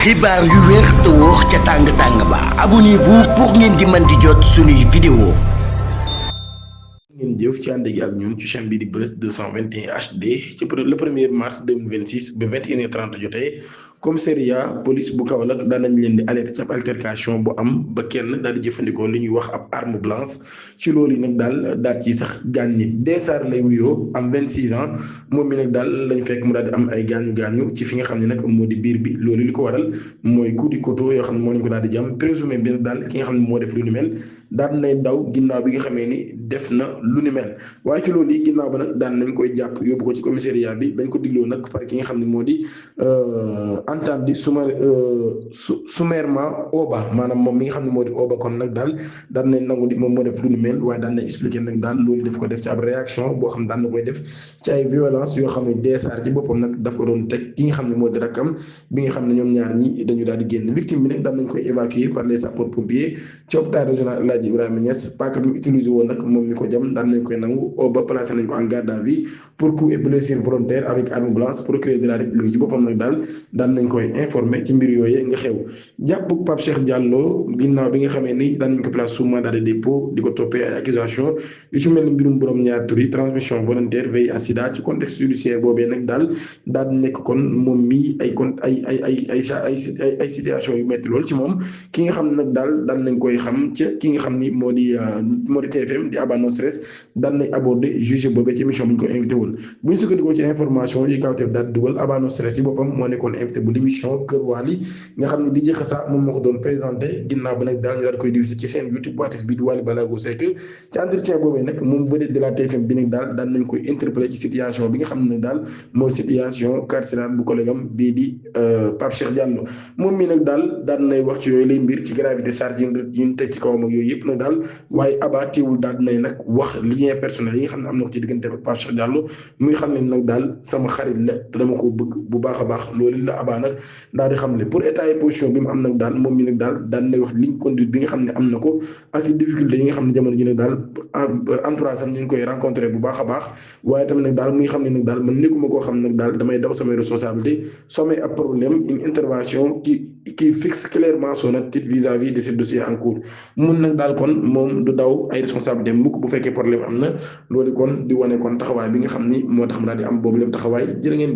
xibaar yu wér te wóor ca tàng tàng ba abonnez-vous pour ngeen di mën di jot suñuy vidéo. ngeen jëf ci ànd gi ak ñun ci chaîne bi di Buzz 221 HD ci le 1er mars 2026 ba 21h30 jotee commissariat police bu Kaolack daan nañ leen di alerter ci ab altercation bu am ba kenn daal di jëfandikoo li ñuy wax ab arme blanche ci loolu yi nag daal ci sax gaañ ñi Dessar lay wuyoo am 26 ans moom mi nag daal lañ fekk mu daal di am ay gaañu ci fi nga xam ne nag moo di biir bi loolu li ko waral mooy coup du couteau yoo xam ne moo lañ ko daal di jam présumé bi nag daal ki nga xam ne moo def lu ni mel daan nay daw ginnaaw bi nga xamee ni def na lu ni mel waaye ci loolu yi ginnaaw ba nag daan nañ koy jàpp yóbbu ko ci commissariat bi bañ ko digloo nag par ki nga xam ne moo di entendre sommairement Oba maanaam moom mi nga xam ne moo di Oba kon nag daal daan nañ nangu di moom moo def lu ni mel waaye daan nañ expliqué nag daal loolu daf ko def ci ab réaction boo xam ne daan na koy def ci ay violence yoo xam ne Dessar ci boppam nag daf ko doon teg ki nga xam ne moo di rakkam bi nga xam ne ñoom ñaar ñi dañu daal di génn victime bi nag daan nañ koy évacuer par les sapeurs pompiers ci hôpital régional El Hadji Ibrahima Niass paaka bi mu utilisé woon nag moom mi ko jam daan nañ koy nangu Oba placé nañ ko en garde à vue pour coup et blessure volontaire avec arme blanche procureur de la République ci boppam nag daal daan nañ koy informé ci mbir yooyu nga xew jàpp Pape Cheikh Diallo ginnaaw bi nga xamee ni daan nañ ko place sous mandat de dépôt di ko toppee ay accusation yu ci mel ni mbirum borom ñaar tur yi transmission volontaire veille à sida ci contexte judiciaire boobee nag daal nekk kon moom mii ay situation yu metti lool ci moom ki nga xam ne nag daan nañ koy xam ca ki nga xam ni moo di TFM di Aba No Stress daan nañ abordé jugé boobee ci émission bu ñu ko invité woon bu ñu sukkandikoo ci information yi kawteef daal di dugal Aba No Stress yi boppam moo nekkoon invité bu l'émission Kër Wally nga xam ne DJ Xassa moom moo ko doon présenté ginnaaw ba nag daal ñu daal koy divisé ci seen YouTube bu artiste bi di Wally Ballago Seck ci entretien boobee nag moom vedette de la TFM bi nag daan nañ koy interpellé ci situation bi nga xam ne daal mooy situation carcérale bu collègue am bii di Pape Cheikh Diallo moom mi nag daan nay wax ci yooyu lay mbir ci gravité charge yi ñu teg ci kawam ak yooyu yëpp nag daal waaye Aba teewul daal nay nag wax lien personnel yi nga xam ne am na ko ci diggante ak Pape Cheikh Diallo muy xam ne nag daal sama xarit la te dama ko bëgg bu baax a baax loolu la Aba nag daal di xam ne pour état et position bi mu am nag daal moom mi nag daan nay wax ligne conduite bi nga xam ne am na ko ak difficulté yi nga xam ne jamono ji nag daal entourage am ñu ngi koy rencontré bu baax a baax waaye tamit nag daal muy xam ne nag daal man nekkuma koo xam ne nag daal damay daw samay responsabilité soo may ab problème une intervention qui fixe clairement son attitude vis-à-vis de ce dossier en cours mun nag daal kon moom du daw ay responsabilité mukk bu fekkee problème am na loolu kon di wane kon taxawaay bi nga xam ni moo tax mu daal di am boobu lépp taxawaay jërë ngeen